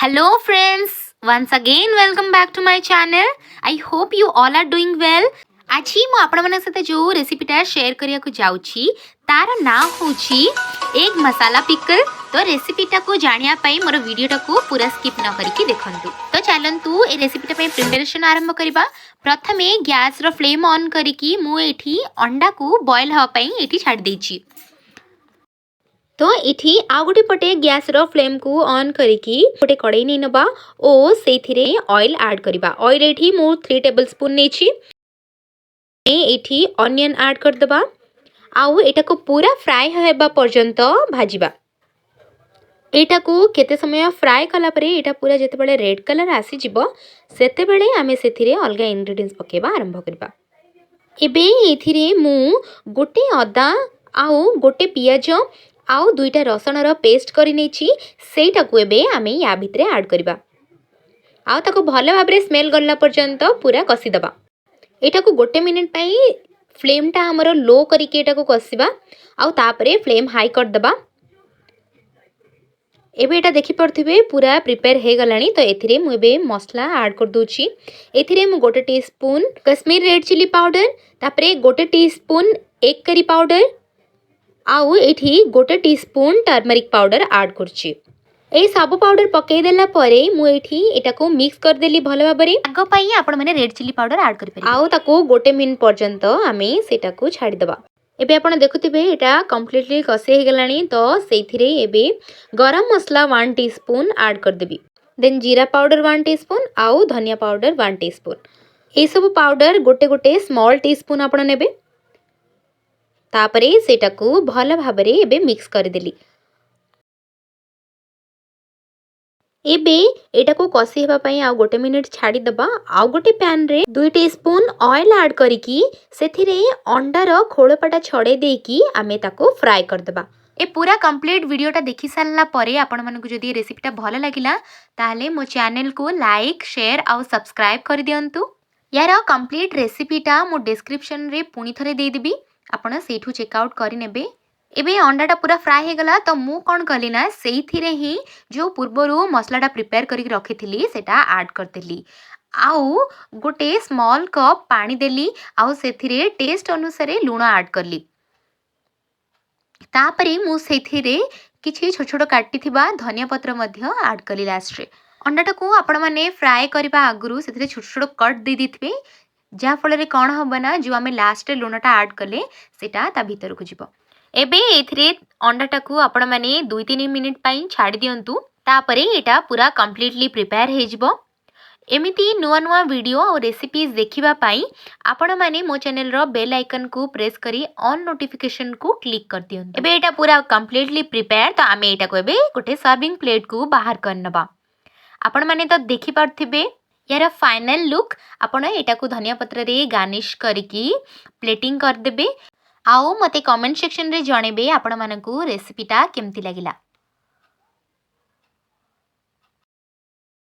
Hello friends, once again welcome back to my channel. I hope you all are doing well. ଆଜି ମୁଁ ଆପଣମାନଙ୍କ ସହିତ ଯେଉଁ ରେସିପିଟା ସେୟାର କରିବାକୁ ଯାଉଛି, ତାର ନାଁ ହେଉଛି ଏଗ୍ ମସାଲା ପିକଲ୍। ତ ରେସିପିଟାକୁ ଜାଣିବା ପାଇଁ ମୋର ଭିଡ଼ିଓଟାକୁ ପୁରା ସ୍କିପ୍ ନ କରିକି ଦେଖନ୍ତୁ। ତ ଚାଲନ୍ତୁ, ଏ ରେସିପିଟା ପାଇଁ ପ୍ରିପାରେସନ୍ ଆରମ୍ଭ କରିବା। ପ୍ରଥମେ ଗ୍ୟାସ୍ର ଫ୍ଲେମ୍ ଅନ୍ କରିକି ମୁଁ ଏଇଠି ଅଣ୍ଡାକୁ ବଏଲ୍ ହେବା ପାଇଁ ଏଇଠି ଛାଡ଼ି ଦେଇଛି। ତ ଏଠି ଆଉ ଗୋଟେ ପଟେ ଗ୍ୟାସ୍ର ଫ୍ଲେମ୍କୁ ଅନ୍ କରିକି ଗୋଟେ କଡ଼େଇ ନେଇ ନେବା ଓ ସେଇଥିରେ ଅଏଲ୍ ଆଡ଼୍ କରିବା। ଅଏଲ୍ ଏଇଠି ମୁଁ 3 ଟେବଲ୍ ସ୍ପୁନ୍ ନେଇଛି। ଏଇଠି ଅନିଅନ୍ ଆଡ଼୍ କରିଦେବା ଆଉ ଏଇଟାକୁ ପୁରା ଫ୍ରାଏ ହେବା ପର୍ଯ୍ୟନ୍ତ ଭାଜିବା। ଏଇଟାକୁ କେତେ ସମୟ ଫ୍ରାଏ କଲା ପରେ ଏଇଟା ପୁରା ଯେତେବେଳେ ରେଡ଼୍ କଲର୍ ଆସିଯିବ, ସେତେବେଳେ ଆମେ ସେଥିରେ ଅଲଗା ଇନଗ୍ରିଡ଼ିଏଣ୍ଟସ୍ ପକାଇବା ଆରମ୍ଭ କରିବା। ଏବେ ଏଥିରେ ମୁଁ ଗୋଟେ ଅଦା ଆଉ ଗୋଟେ ପିଆଜ ଆଉ ଦୁଇଟା ରସୁଣର ପେଷ୍ଟ କରି ନେଇଛି। ସେଇଟାକୁ ଏବେ ଆମେ ୟା ଭିତରେ ଆଡ଼୍ କରିବା ଆଉ ତାକୁ ଭଲ ଭାବରେ ସ୍ମେଲ୍ ଗଲା ପର୍ଯ୍ୟନ୍ତ ପୁରା କଷିଦେବା। ଏଇଟାକୁ ଗୋଟେ ମିନିଟ୍ ପାଇଁ ଫ୍ଲେମ୍ଟା ଆମର ଲୋ କରିକି ଏଇଟାକୁ କଷିବା ଆଉ ତାପରେ ଫ୍ଲେମ୍ ହାଇ କରିଦେବା। ଏବେ ଏଇଟା ଦେଖିପାରୁଥିବେ, ପୁରା ପ୍ରିପେୟାର ହେଇଗଲାଣି। ତ ଏଥିରେ ମୁଁ ଏବେ ମସଲା ଆଡ଼୍ କରିଦେଉଛି। ଏଥିରେ ମୁଁ ଗୋଟେ teaspoon Kashmir red chilli powder, ତାପରେ ଗୋଟେ teaspoon egg curry powder ଆଉ ଏଇଠି ଗୋଟେ teaspoon turmeric powder add କରୁଛି। ଏଇ ସବୁ ପାଉଡ଼ର ପକାଇ ଦେଲା ପରେ ମୁଁ ଏଇଠି ଏଟାକୁ ମିକ୍ସ କରିଦେଲି ଭଲ ଭାବରେ। ରାଗ ପାଇଁ ଆପଣମାନେ ରେଡ଼୍ ଚିଲି ପାଉଡ଼ର ଆଡ଼୍ କରିପାରିବେ। ଆଉ ତାକୁ ଗୋଟେ ମିନିଟ୍ ପର୍ଯ୍ୟନ୍ତ ଆମେ ସେଇଟାକୁ ଛାଡ଼ିଦେବା। ଏବେ ଆପଣ ଦେଖୁଥିବେ, ଏଇଟା କମ୍ପ୍ଲିଟଲି କଷି ହେଇଗଲାଣି। ତ ସେଇଥିରେ ଏବେ ଗରମ ମସଲା 1 ଟି ସ୍ପୁନ୍ ଆଡ଼୍ କରିଦେବି, ଦେନ୍ ଜିରା ପାଉଡ଼ର 1 ଟି ସ୍ପୁନ୍ ଆଉ ଧନିଆ ପାଉଡ଼ର 1 ଟି ସ୍ପୁନ୍। ଏଇସବୁ ପାଉଡ଼ର ଗୋଟେ ଗୋଟେ ସ୍ମଲ୍ ଟି ସ୍ପୁନ୍ ଆପଣ ନେବେ। ତାପରେ ସେଇଟାକୁ ଭଲ ଭାବରେ ଏବେ ମିକ୍ସ କରିଦେଲି। ଏବେ ଏଇଟାକୁ କଷି ହେବା ପାଇଁ ଆଉ ଗୋଟେ ମିନିଟ୍ ଛାଡ଼ିଦେବା। ଆଉ ଗୋଟେ ପ୍ୟାନ୍ରେ 2 ଟି ସ୍ପୁନ୍ ଅଏଲ୍ ଆଡ଼୍ କରିକି ସେଥିରେ ଅଣ୍ଡାର ଖୋଳପାଟା ଛଡ଼େଇ ଦେଇକି ଆମେ ତାକୁ ଫ୍ରାଏ କରିଦେବା। ଏ ପୁରା କମ୍ପ୍ଲିଟ୍ ଭିଡ଼ିଓଟା ଦେଖି ସାରିଲା ପରେ ଆପଣମାନଙ୍କୁ ଯଦି ଏ ରେସିପିଟା ଭଲ ଲାଗିଲା, ତାହେଲେ ମୋ ଚ୍ୟାନେଲକୁ ଲାଇକ୍, ସେୟାର ଆଉ ସବସ୍କ୍ରାଇବ୍ କରିଦିଅନ୍ତୁ। ୟାର କମ୍ପ୍ଲିଟ୍ ରେସିପିଟା ମୁଁ ଡିସ୍କ୍ରିପ୍ସନରେ ପୁଣି ଥରେ ଦେଇଦେବି, ଆପଣ ସେଇଠୁ ଚେକ୍ ଆଉଟ୍ କରିନେବେ। ଏବେ ଅଣ୍ଡାଟା ପୁରା ଫ୍ରାଏ ହେଇଗଲା। ତ ମୁଁ କ'ଣ କଲି ନା, ସେଇଥିରେ ହିଁ ଯେଉଁ ପୂର୍ବରୁ ମସଲାଟା ପ୍ରିପେୟାର କରିକି ରଖିଥିଲି, ସେଇଟା ଆଡ଼୍ କରିଦେଲି ଆଉ ଗୋଟେ ସ୍ମଲ୍ କପ୍ ପାଣି ଦେଲି ଆଉ ସେଥିରେ ଟେଷ୍ଟ ଅନୁସାରେ ଲୁଣ ଆଡ଼୍ କଲି। ତାପରେ ମୁଁ ସେଇଥିରେ କିଛି ଛୋଟ ଛୋଟ କାଟିଥିବା ଧନିଆ ପତ୍ର ମଧ୍ୟ ଆଡ଼୍ କଲି ଲାଷ୍ଟରେ। ଅଣ୍ଡାଟାକୁ ଆପଣମାନେ ଫ୍ରାଏ କରିବା ଆଗରୁ ସେଥିରେ ଛୋଟ ଛୋଟ କଟ୍ ଦେଇ ଦେଇଥିବେ, ଯାହାଫଳରେ କ'ଣ ହେବ ନା, ଯେଉଁ ଆମେ ଲାଷ୍ଟରେ ଲୁଣଟା ଆଡ଼୍ କଲେ, ସେଇଟା ତା ଭିତରକୁ ଯିବ। ଏବେ ଏଥିରେ ଅଣ୍ଡାଟାକୁ ଆପଣମାନେ 2-3 ମିନିଟ୍ ପାଇଁ ଛାଡ଼ି ଦିଅନ୍ତୁ। ତାପରେ ଏଇଟା ପୁରା କମ୍ପ୍ଲିଟଲି ପ୍ରିପେୟାର ହେଇଯିବ। ଏମିତି ନୂଆ ନୂଆ ଭିଡ଼ିଓ ଆଉ ରେସିପିଜ୍ ଦେଖିବା ପାଇଁ ଆପଣମାନେ ମୋ ଚ୍ୟାନେଲର ବେଲ୍ ଆଇକନ୍କୁ ପ୍ରେସ୍ କରି ଅଲ୍ ନୋଟିଫିକେସନ୍କୁ କ୍ଲିକ୍ କରିଦିଅନ୍ତୁ। ଏବେ ଏଇଟା ପୁରା କମ୍ପ୍ଲିଟଲି ପ୍ରିପେୟାର। ତ ଆମେ ଏଇଟାକୁ ଏବେ ଗୋଟେ ସର୍ଭିଂ ପ୍ଲେଟ୍କୁ ବାହାର କରିନେବା। ଆପଣମାନେ ତ ଦେଖିପାରୁଥିବେ ୟାର ଫାଇନାଲ୍ ଲୁକ୍। ଆପଣ ଏଇଟାକୁ ଧନିଆ ପତ୍ରରେ ଗାର୍ନିଶ୍ କରିକି ପ୍ଲେଟିଂ କରିଦେବେ ଆଉ ମୋତେ କମେଣ୍ଟ ସେକ୍ସନରେ ଜଣେଇବେ ଆପଣମାନଙ୍କୁ ରେସିପିଟା କେମିତି ଲାଗିଲା।